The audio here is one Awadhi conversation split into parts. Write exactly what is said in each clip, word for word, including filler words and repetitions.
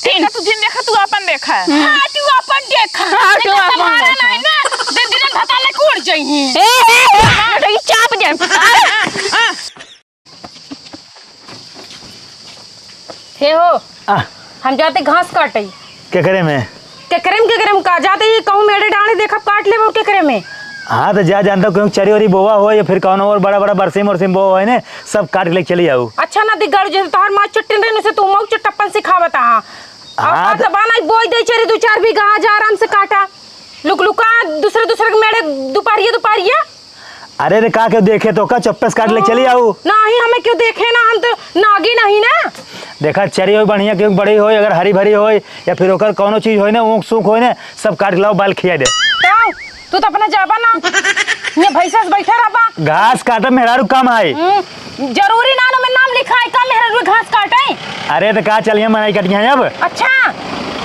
छुट्टी। देखा तू जिन देखा, तू अपन देखा। हम्म। हाँ, तू अपन देखा। हाँ, तू देखा, अपन तुम्हारा देखा। नहीं ना, दिन दिन भताले कूड़ जइहीं। ए, ए, ए, ए, चाप दे। आ, आ। हे हो, आ। हम जाते घास काटइ। केकरे में? केकरे में, केकरे में का? जाते ही कहूँ मेड़े डाँड़े देखब काट लेब और केकरे में? हाँ, तो जा जानता कहूँ चरी वरी बोवा हो या फिर कौनो और बड़ा बड़ा बरसीम उरसीम बोवा हो ने, सब काट के लेके चली आऊ। अच्छा ना दिग्गाड़ू, जैसे तोहार माँ चुट्टिन रही, उसे तू मऊ चुट्टप्पन सिखावत हाँ। और हाँ, का तो तो बाना बोई दे चरी दू चार बीघा, जा आराम से काटा। लुक लुका दूसरे दूसरे के मेड़े दुपहरिया दुपहरिया। अरे रे, का केहू देखे तो का चप्पे से काट ले चली आऊ? नहीं, हमें केहू देखे ना, हम तो नागिन नहीं ना। देखा, चरी होई बढ़िया, केहू बड़ी होई, अगर हरी भरी होई या फिर ओकर कौनो चीज होई ना, ऊँख सूख होई ना, सब काट के लाओ, बाल खिया दे। तो तू तो अपना जाबा ना, ये भैंसा से बैठा रहबा। घास काटब मेहरारू काम है। हम्म, जरूरी ना, ना में नाम लिखा है का मेहरारू घास काटे? अरे तो का चलिए, मनई कट गया अब। अच्छा,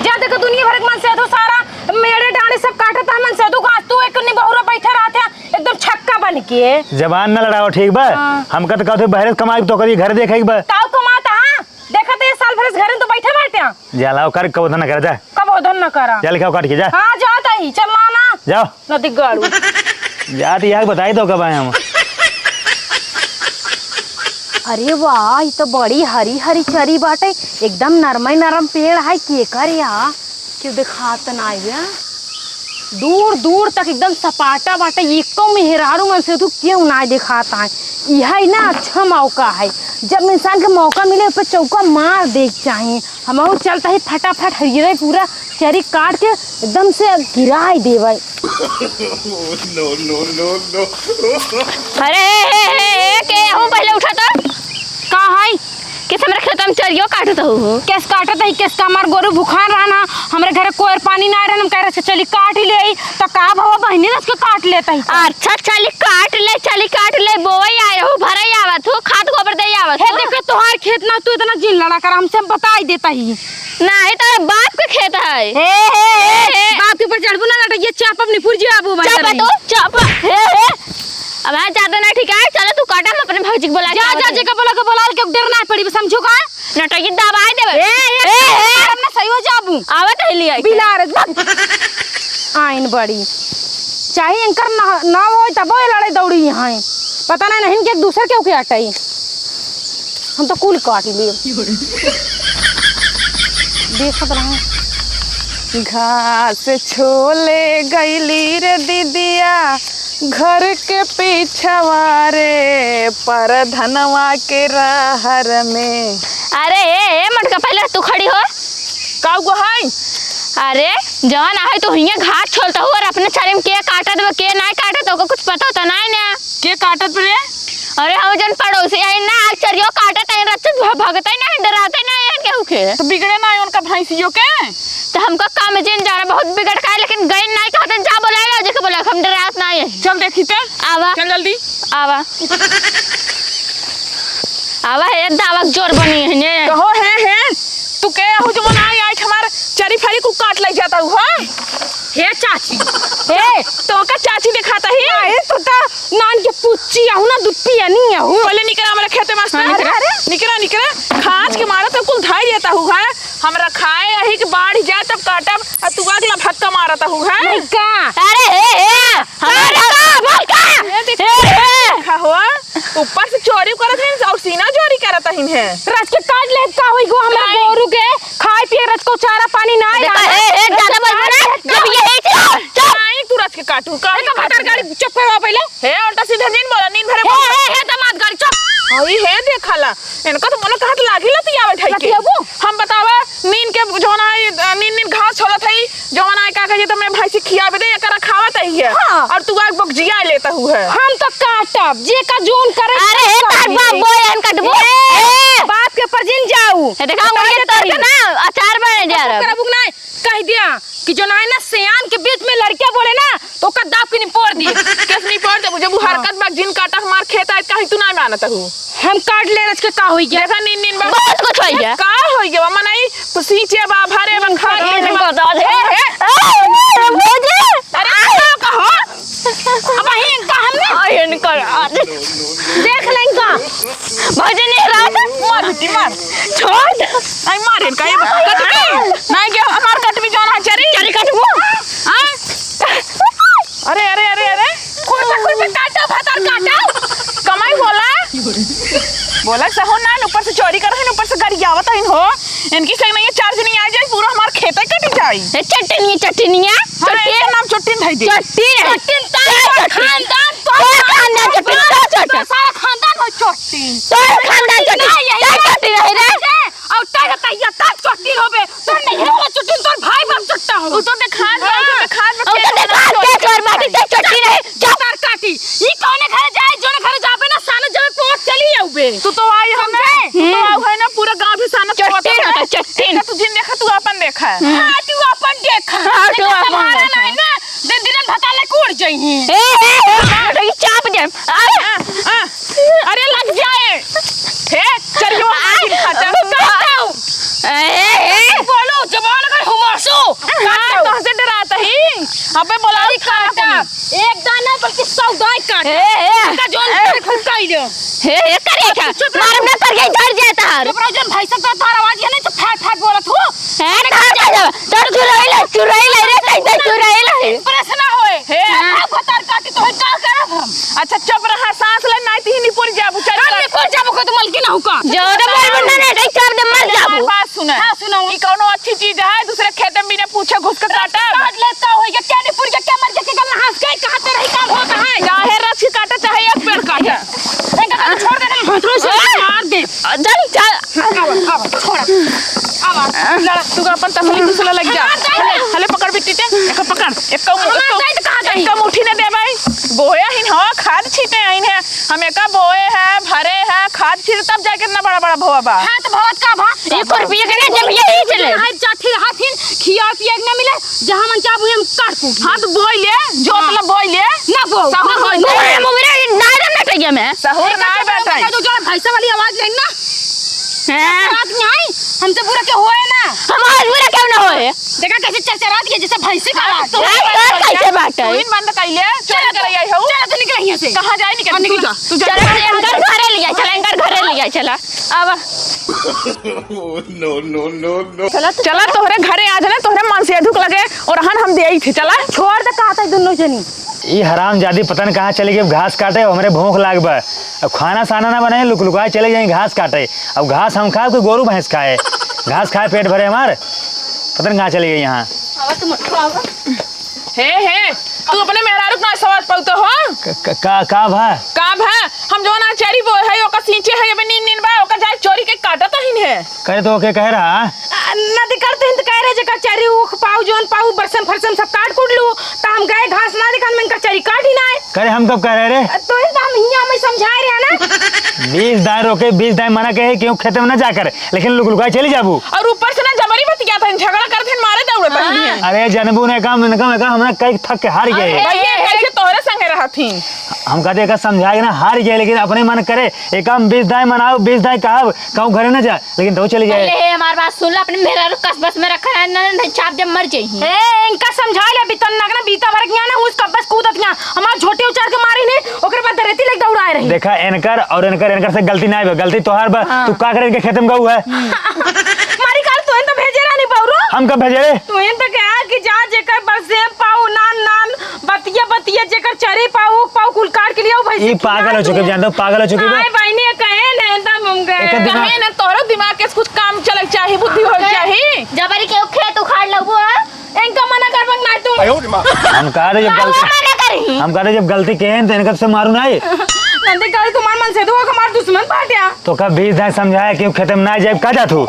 जा देखो दुनिया भर के मन से तो सारा मेड़े डाँड़े सब काटत है, मन से तू घास, तू एक निबहुरा बैठा रहत है। एकदम छक्का बन के। जबान न लड़ाओ, ठीक बा? हाँ। हमका तो कहते बहरे से कमाई, तो कभी घर देखे के बा। ताऊ कमाता, हाँ? देखत है साल भर से घर में तो बैठे बाटे। जा लाओ, कर, कबो धन न कर, जा। कबो धन न करा। जा लिखाओ काट के, जा। हाँ, जात ही, चल ना, ना। जाओ। नदी गाड़ू। जात यहाँ बताई तो कब आए हम। अरे वाह, ई तो बड़ी हरी हरी चरी बाटे, एकदम नरमई नरम पेड़ है। केकर या? केहू देखात नाई बे। दूर दूर तक एकदम सपाटा बाटे, एको मेहरारू मन से तू केहू नाई देखात आए। इहै ना अच्छा मौका है, जब इंसान के मौका मिले, ओपे चौका मार दे के चाही। हमहू चलत ही फटाफट हरियरे पूरा चरी काट के एकदम से गिराई देबै। No, no, no, no। अरे, हे, हे, हे, के हूँ पहले उठा तो? का है? केस हमरे खेत में चरियो काटत हऊ हो? केस काटत ही, केस का हमार गोरू भुखान रहन, हमरे घरे कोयर पानी ना रहन, हम कह रहे चली काट ही ले, तो का भवा बहिनी रच के काट लेत ही तो। अच्छा, चली काट ले, चली काट ले, बोवई आए हो, भरई आवत हो, खाद गोबर दे आवत हे हो। देखे तोहार खेत ना, तू इतना जिन लड़ा कर हमसे, हम बताई देत ही। नहीं, तोरे बाप के खेत है। हे, हे, हे, हे, हे। बाप के ऊपर चढ़बू ना, नटैया चापब निपुर जी आबू भाई चापा करी। तो, चापा। हे, हे। अब हाँ, ज्यादा ना ठीक है, चलो तू काटा, हम अपने भौजी के बोला के जा, आवत जा, हई। जेका बोला के बोला के डर ना पड़ी, समझू का? नटैया दबाई देबे। ए, ए, ए, ए। मारब ना, सही हो जाबू। आवत है लिया के। बिलार, बक। आइन बड़ी। चाहे इनकर ना, ना होई, तबो ये लड़ाई दौड़ी यहाँ। पता ना, नहीं के एक दूसर के ओके अटाई। हम तो कुल काट लिए। देखत रहा। घास छोले गईली रे दीदिया, घर के पीछवा रे, परधनवा के रहर में। अरे ए, ए, मटका, पहले तू खड़ी हो। का हुआ है? अरे, जवन आहे तू हियां घास छोलत हो और अपने छारे में के काटत बा, के नाय काटत, ओकर कुछ पता होता नाय ना। के काटत बा रे? अरे, हम जन पड़ोसी है ना, आज चरियो काटत है, रचत भ-, भगते नहीं, डराते नहीं है केहू के। तो बिगड़े ना है उनका भैंसियों के? तो हमका काम जिन जाना बहुत बिगड़ का है, लेकिन गई नहीं कहते, जा बोला लो, जेके बोला, हम डरात नहीं है। चल देखी ते। आवा। चल जल्दी। आवा। आवा हे, दावा के जोर बनी है ने। कहो हे, हे, तू के आहू जो मना आई, आई हमार चरी फरी को काट ले जाता हूँ, हाँ? हे चाची, हे, तो का चाची दिखाता ही? अरे तो ता नान के पुच्ची आहू ना, दुप्पी अनी आहू। पहले निकरा हमारे खेते में से। हाँ, निकरा। अरे, अरे। निकरा, निकरा। खांच के मारा तो कुल धाई देता हूँ, हाँ? हमरा खाए अही के बाढ़ जाए तब काटब, आ तू अगला भक्का मारत हूँ, हैं? नहीं का? अरे हे, हे, हमारा अरे का, बोल का? ये देख, हे, हे। देखा हो, ऊपर से चोरी करत हैं और सीना चोरी करत हैं, हैं। रच के काट ले, का होई गो हमरा काहे? गोरू के, खाए पिए रच को चारा पानी ना देखा, आया। हे, हे, ज्यादा बोल रहा है। काट ले, जब ये चुप, चुप। नहीं, तू रच के काटू, का ए, तो काटू? भतार गाड़ी चुप करवा पहले। हे, उल्टा सीधा जिन बोला, नींद भरे हे, बोला। हे, हे, दामाद गाड़ी चुप। हई, हे, देखा ला। इनका तो मनो कहत लागी लतियावे ठाई के। लतियाबू? हम बतावा, नीन के जौन आई, नीन, नीन घास छोलत हई, जौन आई का कहिए तो मैं भैंसी खियावे दे, एकरा खावत ही है। हाँ। और तू आग बक जिया लेता हूँ है। हम तो काटब, जे का जोन करे अरे, सब हे, तार करी। बाप बोए, हम काटबो। ए, ए। बाप के ऊपर जिन जाऊ। हे, देखा, बता वही दे तोर के तोरी। ना, अचार बने जा रहा। करबू के नहीं, कह दिया कि जो ना है ना, सियान के बीच में लड़कियां बोले ना, तो ओकर दाब के निपोर दिए। कैसे निपोर देबू? जब वो हाँ। हरकत बा, जिन काटा हमार खेत आए, काहे तू ना मानत हूँ? हम काट ले रच के का होई गया? देखा, नीन, नीन बा। बहुत कुछ होई गया। का होई गया? मनई सींचे बा, भरे बा, खा के बा। ए, ए, ए, ए, भौजी। अरे, का कहो? अब ही इनका हमने आ, इनका आज। देख ले इनका। भौजी नहीं रहा था। मार बेटी, मार। छोड़ दे। आई मार इनका, ये कट गई। सहू ना, ऊपर से चोरी करत हइन, ऊपर से गरियावत हइन हो। इनकी सही नहीं है, चार जनी आ जाए, पूरा हमार खेते कट जाई। ए, चटनिया, चटनिया, हाँ, चटनी। इनका नाम चट्टिन धई दे। चट्टिन है। चट्टिन, तोर चट्टिन। खानदान, तोर खानदान चट्टिन, तोर चट्टिन। तोर सारा खानदान हो चट्टिन। तोर खानदान चट्टिन, ना, यही तोर चट्टिन है रे। और तोर तैया तब चट्टिन होबे, तोर नहीं है वो चट्टिन, तोर भाई बाप चट्टा हो। उ तो देखात बा, उ तो हाँ। देखात बा, उ तो देखात के तोर बाटी, तोर चट्टिन है। जा। तार काटी। ई कौने घरे जाए, जोने घरे जाबे ना, साने जबे पोत चली आउबे। तू तो आई हमने, समझे? तू तो हम्म। आउ है ना, पूरा गाँव भी साने चट्टिन पोत है, है। चट्टिन। तू जिन देखा, तू अपन देखा। हम्म। हाँ, तू अपन देखा। हाँ, तू देखा, अपन तुम्हारा देखा। नहीं ना, दिन दिन भताले कूड़ जइहीं। ए, ए, ए, मार दे, चाप दे। अरे। आ, आ, अरे लग जाए। हे, चल के वहाँ आ, मार खा, चल। आ, ए, ए। बोलो, जबान अगर हुमासो। हाँ, काटो। तोहसे डरात ही। अबे बोला अरे खा काटा। अपनी। एक दाना बल्कि सौ दाई काटा। ए, ए। इनका जोन ए। करे खुद का ही दो। हे, हे, करे क्या? चुप रहो। मारब ना कर के डर जाता हर। चुप रहो, जोन भाई साहब तो तार आवाज है नहीं तो फाट फाट बोलत हो। हे, अरे कहाँ जा जावा? तोर चुराई ले, चुराई ले रे, कैसे चुराई ले? प्रेस ना होए। हे। हाँ। अब भतार काटी तो है, का करब हम? अच्छा, चुप रहा, सांस ले, नहीं तीन निपुर जाबू, चल हम कर। निपुर जाबू को तो मलकिन हूँ का? जो तो बोल बंदा ने, नहीं चाप दे, मर जाबू। बात सुना। हाँ, सुनाओ। ई कौनो अच्छी चीज है, दूसरे खेते में बिना पूछे घुस के काटा। काट लेता हो, ये क्या निपुर, ये क्या मर गया, क्या गल हंस गए, कहाँ तेरा ही काम होता है? चाहे रच के काटा, चाहे एक पेड़ काटा। इनका कहीं छोड़ दे, हम भोंसड़ी से मार दे। चल, चल। आवा, आवा, छोड़ा। आवा, लड़ा। तू अपन तसली दूसरा लग जा। हमार दाई हले, हले पकड़ बिट्टी ते, एक पकड़। एक कम, हमार एक कम, दाई तो कहाँ गई? एक कम उठी ना दे भाई। बोया ही ना, खाद छीटे आइन है। हम एका बोए है, भरे है, खाद छीटे तब जाके इतना बड़ा बड़ा भवा बा। हाँ, तो भवत का भा? एक रुपये के ना जब यही चले। हाय, जाठी हाथिन, खिया पिया के ना मिले, जहाँ मन चाह वही हम काट कूट। हाँ, तो बोई ले, जोत हाँ। ले बोई ले। ना बो, सहूर ना बो, बोई ना ले। बो, मेरा ये नायरन ना चाहिए मैं। सहूर एक ना बात बैठा है। बताओ, जो जोड़ा भैंसा वाली आवाज नहीं ना। हाँ। रात में आई, हमसे बुरा क्या हुआ है ना? हमारे बुरा क्यों ना होए? देखा कैसे चरचरात है, जैसे भैंसी का हाँ, आवाज। तू हाँ, ही तो बंद कैसे कर। बात है? तू ही बंद कर ले, चल चलो, कर आई हूँ। चलो, तू निकल यहाँ से। कहाँ जाए, निकल, हाँ, निकल। तू जा, तू जा। चला, चला, इनकर घरे लिया, चला, इनकर घरे लिया, चला। आवा। No, no, no, no। चला, चला, तोहरे घरे आज ना, तोहरे मन से दुख लगे, और हन हम दे आई थे, चला। छोड़ दे, कहा था दोनों जनी। ई हरामजादी पता न कहाँ चली गई, अब घास काटे, हमरे भूख लाग बा। अब खाना साना ना बनाए, लुक लुकाए चले जाए घास काटे। अब घास हम खाए कि गोरू भैंस खाए? घास खाए पेट भरे हमार, पता न कहाँ चली गई यहाँ। आवा, तू मत खावा। हे, हे, तू अपने मेहरारू के ना सवाल पौतो हो? क-, क-, का, का भा? का भा? हम जौन आज चरी बोए है, ओकर सींचे है, अबे नीन नीन बा, ओकर जाए चोरी के काटत हइन है। करे तो ओके कहे रहा। आ, नदी कर तुहिन तो कहे रहे, जेकर चरी ऊख पाऊ, जौन पाऊ, बरसम फरसम सब काट कूट लू, त हम गए घास ना दिखान में इनकर चरी काट ही ना आए। करे हम कब कह रहे रे? आ, तुहिन तो हम हियाँ में समझाए रहे ना। बीस दाए रोके, बीस दाए मना कहे, क्यों खेते में ना जाकर। लेकिन लुक लुकाए चली जाबू। और ऊपर से ना जबरी बतियात हन, झगड़ा करत हन, मारे दौड़त हन। हाँ। अरे जनबू ने काम, इनका, इनका हमरा कई थक के हार गए। अरे, भैया, कैसे तोहरे संगे रहत ही? हम कहते एका समझाए ना हार गए, लेकिन अपने मन करे, एका हम बीस दाएं मनाओ, बीस दाएं कहब, कहूँ घरे ना जा, लेकिन तो चली जाए। पहले हे हमार बात सुन ला, अपने मेहरारू कस बस में रखा है, ना, ना, चाप जब मर जाई। ए, इनका समझा ले, बीतन ना, ना, बीता भर के यहाँ ना, उस कब्बस कूदत यहाँ, हमार झोटी उचार के मारी नहीं, ओकरे बाद दरेती लेके दौड़ाए रही। देखा, इनकर और इनकर, इनकर से गलती ना बा, गलती तोहार बा। हाँ। तू का करे इनके खेते में गऊ है? मारी काल, तोहिन तो भेजे रहनी बौरो। हम कब भेजे रे? तोहिन तो कहा कि जा जेकर बरसेम पाऊ नान नान, बतिया बतिया जेकर चरी पाऊ, पाऊ कुल काट के लिया, भैंसी ई पागल हो चुके, जानते हो, पागल हो चुके बा। आए बहिनी, कहे न, एकदम हम गए। एक दिन कहे न, तोरो दिमाग के कुछ काम चले चाही, बुद्धि हो चाही। जबरी के खेत उखाड़ लबो, हाँ? इनका मना कर बंग ना तू। हम कहा रहे जब काहे गलती, मना करी? हम कहा रहे जब गलती कहे हैं तो इनका से मारू ना ये। नंदी कहा तुम्हार मन से तो हमार दुश्मन बाटिया। तो कब बीस दाएं समझाया कि खेते में ना जाए, का जात हो?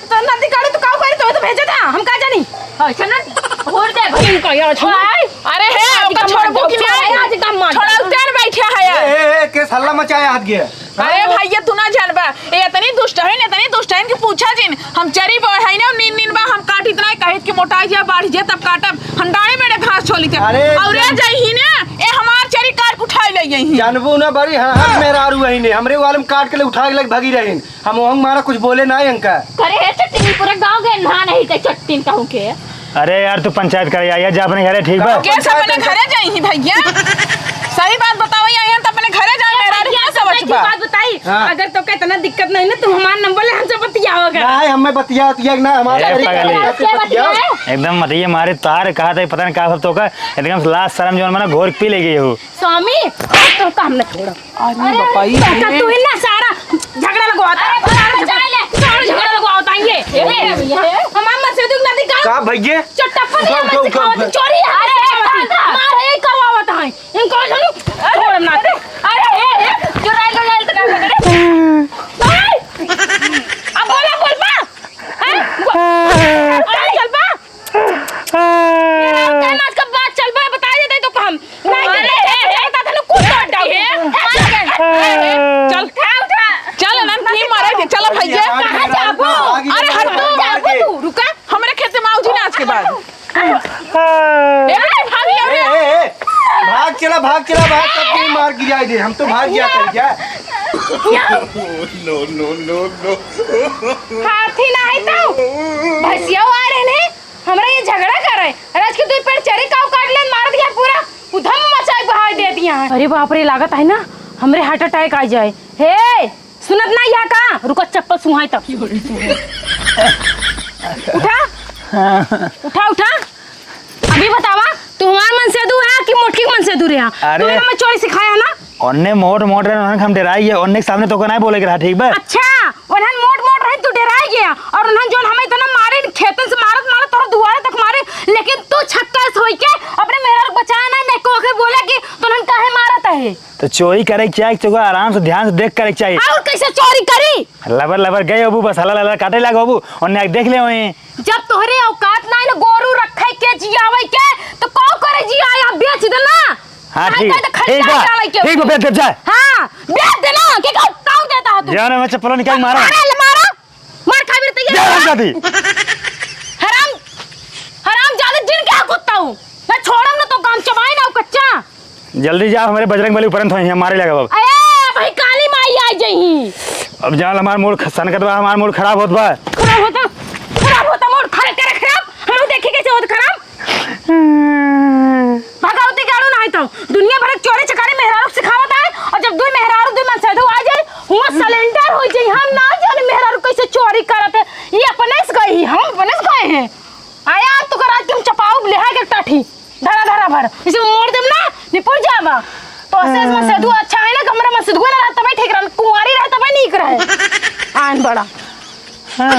तो नंदी कहा तू का करे तो, तो भेजे था, हम का जानी। हाँ, चल ना, छोड़ दे भाई इनका यार, छोड़। अरे हे, आज ओका का छोड़बू मार कि दो, नहीं? आज का मार दो। छोड़ल तेर बैठे है यार। ए, ए, ए, केस हल्ला मचाया हाथ गया। अरे भैया, तू ना जानबा, ए, इतनी दुष्ट है, इतनी दुष्ट है कि पूछा जिन। हम चरी बोए है ना, नीन नीन बा, हम काट इतना कहित कि मोटाई जा, बाढ़ जा, तब काटब। हम डाँड़े मेड़े घास छोली थे। अरे और ए जान- जाई ही ना, ए हमार चरी काट के उठाई ले जाई ही। जानबू ना बड़ी, हाँ, हम मेहरारू है ने, हमरे वाले में काट के ले उठा के ले भागी रही। हम ओहंग मारा कुछ बोले ना अंका। करे हे चट्टिन, पूरा गाँव के नहा नहीं ते चट्टिन कहूँ के। अरे यार, तू पंचायत करे आया, जा अपने घरे, ठीक बा? का केस अपने पंचायत घरे जाई ही भैया। सही बात बताओ, यहाँ तो अपने घरे जाए, मेहरारू भैया, ना समझ एक बात बताई, हाँ। अगर तोका इतना दिक्कत नहीं ना, तू हमार नंबर ले, हमसे बतियावा कर। नहीं, हमें बतिया, बतिया ना, हमारे ए, पगली। कैसे बतियाओ? एकदम मत ये मारे तार कहा था, पता नहीं का सब तोका, एकदम लाज शर्म जौन मना घोर पी ले गई हो। स्वामी, तोका हम ना छोड़ब। अरे बापा, ई तोका रे। तू ही ना सारा झगड़ा लगवाता है। अरे, सारा झगड़ा, सारा झगड़ा लगवाता है ये। ए, ए, हमार मत से दुख ना दिखा। का भैया? चट्टप्पा उठा, दिया उठा, मत उठा, सिखावत, उठा। चोरी है, अरे, मार है, करवावत है। इनको जानू, छोड़ ना। अरे, ए, ए, चुराई लो, लाल तक आ गए। ए! अब बोला, बोल बा। हैं? बो-, अरे, चल बा। मेरा कहना आज का बात चल बा, बता देते तो हम। नहीं, अरे, ए, ए, बता देना, कुछ और डाउट है। चल। उठा, उठा। चल, अनंत, नहीं मारे थे। चलो, भैया। कहाँ जाबो? अरे, हट, तू जाबो तू, रुका। हमरे खेत में आओ जी ना आज के बाद। ए, भाग ले रे। ए, ए, ए, भाग चला, भाग चला, भाग, सब कहीं मार गिराई दे, हम तो भाग गया था क्या? No, no, no, no। हाथी ना है तो भैंसिया आ रहे ने, हमरा ये झगड़ा कर रहे। अरे आज के तू पेड़ चरी काऊ काट ले, मार दिया पूरा, उधम मचाई बहाई दे दिया है। अरे बाप रे, लागत है ना हमरे heart attack आ जाए। हे, सुनत ना या का? रुको, चप्पल सुहाई तब। उठा, उठा, उठा। अभी बतावा, तू हमार मनसेधु है कि मोटकी के मनसेधु रहा? अरे। तू हमें चोरी सिखाया ना? ओन्ने मोट मोट रहे, उन्हन हम डेराई गया, ओन्ने के सामने तोका नहीं बोले के रहा, ठीक बा? अच्छा, उन्हन मोट मोट रहे, तू डेराई गया, और उन्हन जोन हमें इतना मारे, खेतन से मारत मारत तोरा दुआरे तक मारे, लेकिन तू छक्का से होई के अपने मेहरारू बचाया ना, नहीं को आके बोले कि तू उन्हन काहे मारत है? तो चोरी करे के चाही, तो आराम से ध्यान से देख करे के चाही। और कैसे चोरी करी? लबर लबर गए होबू, बस हला लला काटे लाग होबू, ओन्ने आके देख ले होई। जब तोहरे औकात ना है ना गोरू रखे के, जियावे के, तो का करे जिया, या बेच दे ना। हाँ, नहीं ठीक, तो खरीदा ठीक बा, डाले के ठीक बा, बेच दे जा। हाँ, बेच दे ना, के का ताऊ देता है तू? जाने में चप्पल निकाल मारा। अरे, ले मारा, मार खा भी तैयार जा, है। जा दी। हराम, हराम जादे जिन के कुत्ता हूँ, मैं छोड़म ना तो काम चबाई ना कच्चा। जल्दी जा, हमरे बजरंग बली उपरंत होई हैं, मारे लगा बाबा। अरे, भाई काली माई आ जइही। अब जा, हमार मूड ख-, सनकत बा, हमार मूड खराब होत बा। खराब होता, खराब होता, मूड खराब करे खराब। हम देखे कैसे होत खराब। भगवती गाड़ू ना है तो दुनिया भर के चोरी चकारी मेहरारू सिखावत है, और जब दुई मेहरारू दुई मनसेधू आ जाए, हुआ surrender हो जाए। हम ना जाने मेहरारू कैसे चोरी करत है, ये अपने से गई, हम अपने से गए हैं। आया तो करा के हम चपाऊ लिहा के टाठी। धरा, धरा भर। इसे मोड़ देम ना, निपुर जाबा। तो असेस मनसेधू अच्छा है ना, हमरा मनसेधू ना रहा, तबे ठीक रहा, कुंवारी रहे, तबे नीक रहे। आन बड़ा। हाँ।